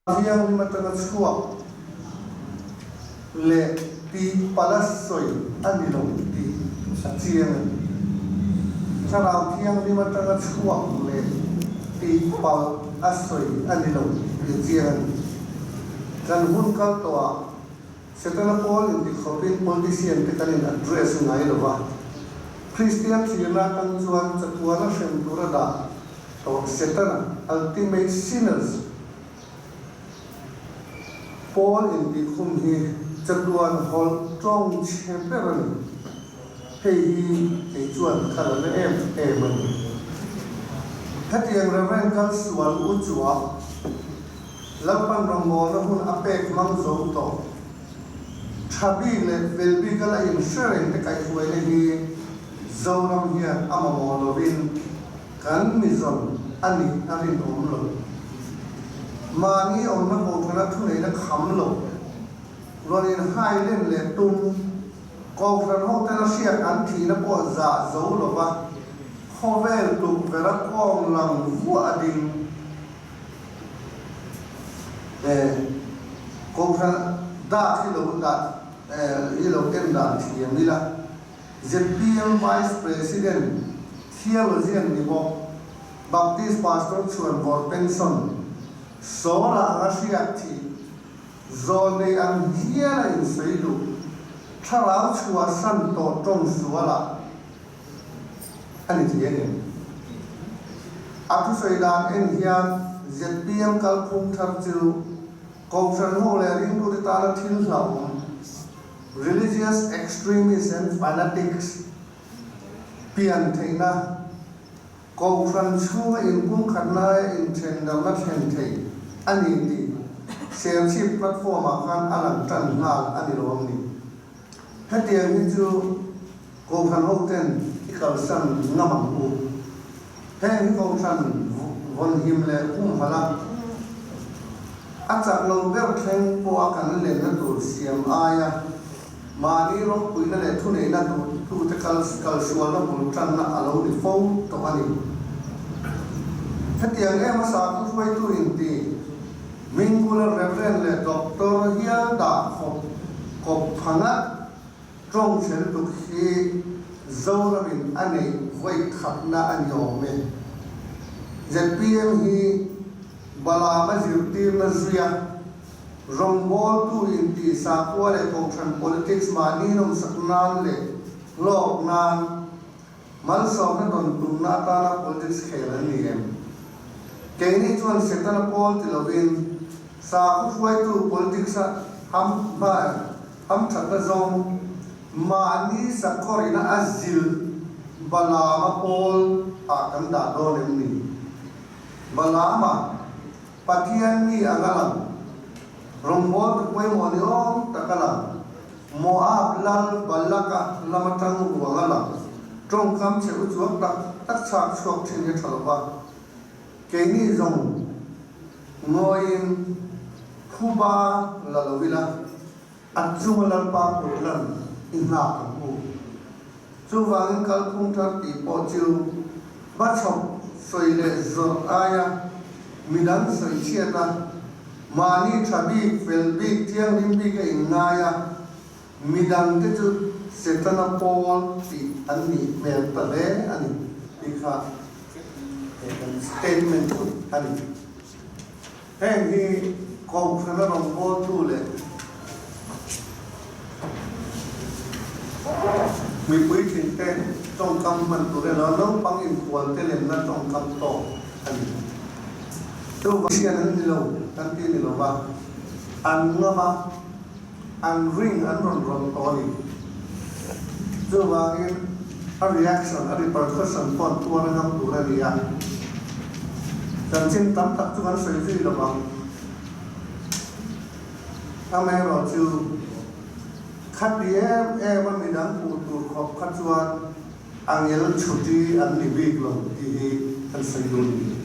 Thianghlim atanga chhuak leh tih palh a sawi a ni lo tih a chiang a ni. Thlarau Thianghlim atanga chhuak leh tih palh a sawi a ni lo tih a chiang a ni. Kan hun kal tawhah Setana pawl intikhawpin politician te kan in address ngai lo va, Kristian thlirna atang chuan chatuana hrem tura dah tawh Setana, ultimate sinners, Pawl intihkhum hi chatuan hawlh tawng chhe ber a ni. Hei hi kei chuan ka la na em em a ni. Hetiang Reverend kal sual u chua Lalpan rawngbawlna hun a pek hmang zo tawh. Tha bik leh fel bik a la inhre reng te kaihhruaina hi Zoram hian a mamawh lovin Kan mizawn a nih a rinawm lo. Mahni awmna kohhrana thuneihna kham lo, rawn inhai len leh tum, kohhran ho tela hriat an thihna pawh zah zo lova khawvel tukverha kawng lang vuah a ding. Kohhran dak hi lo dah hi lo en dan thiam ila. Zpm Vice President Theologian ni bawk Baptist Pastor Chhuanvawr Pension Sawla anga hriat thih zawl nei ang hial a insawi duh thlarau chhuahsan tawh tawng sualah a ni thei a ni. A thusawi dan en hian zpm kalphung thar chu Kohhran ho leh ringtute tana thil hlauhawm, religious extremists and fanatics, pian theihna, Kohhran chhunga inpumkhatna aia inthendarhna thlen thei a ni tih Serchhip platform-ah khan a lang tan nghal a ni lo ang ni. Hetiang hi chu Kohhran hoten i kalsan ngam ang u. Heng hi Kohhran vawnhim leh humhalh a, a chak lo ber thleng pawha kan lenna tur siam aia mahni ropuina leh thuneihna duhtute kal kalsualna bul tanna a lo ni fo tawh a ni. Hetiang em a sakhaw hruaitu inti Hmingkula Reverend leh Doctor hial dah khawp kawp pha ngat Tawng chhe lutuk hi Zoramin a neih vawi khatna a ni awm e. Zpm hi Balama zirtirna zuia rawngbawltu intih sakhua leh kohhran politics mahni nawmsak nan leh hlawk nan malsawmna dawn tumna atana politics khel an ni em? Keini chuan Setana pawl ti lovin sakhaw hruaitu politics-a ham hma Hamthatna zawng mahni sakhawrina a zilh Balaama pawl ah kan dah dawn em ni? Balaama, Pathian mi anga lang, rawngbawltu pawimawh ni awm taka lang, Moab lal Balaka lama tang ruanga lang, tawngkam chhe u chuak tak tak chhak chhuak thin hi tha lova, keini zawng Ngawiin phuba la lo ila, a chunga Lalpa kut lan i nghak ang u. Chuvangin kalphung thar tih pawh chu va chhawp sawi leh zawrh aia midang sawi chhiat a, mahni tha bik, fel bik, thianghlim bik a inngai a, midangte chu Setana pawl tih an nih hmel ta hle a ni tih kha he kan statement chu a ni. Heng hi Kohhrana rawngbawltu leh mipui thinte tawngkam hman tur emaw naupang inkhual te lemna tawngkam tawk a ni. Chuvang hian an ni lo kan ti ni lova, an ngam a. An ring an rawn rawn tawh a ni. Chuvangin a reaction, a repercussion pawh an tuar a ngam tur a ni a. Chanchin tam tak chu kan sawi zui lo vang. Amaherawhchu, khati em em a midang hmuh tur khawp kha chuan angel chhuti an ni bik lo tih hi kan sawi dun a ni.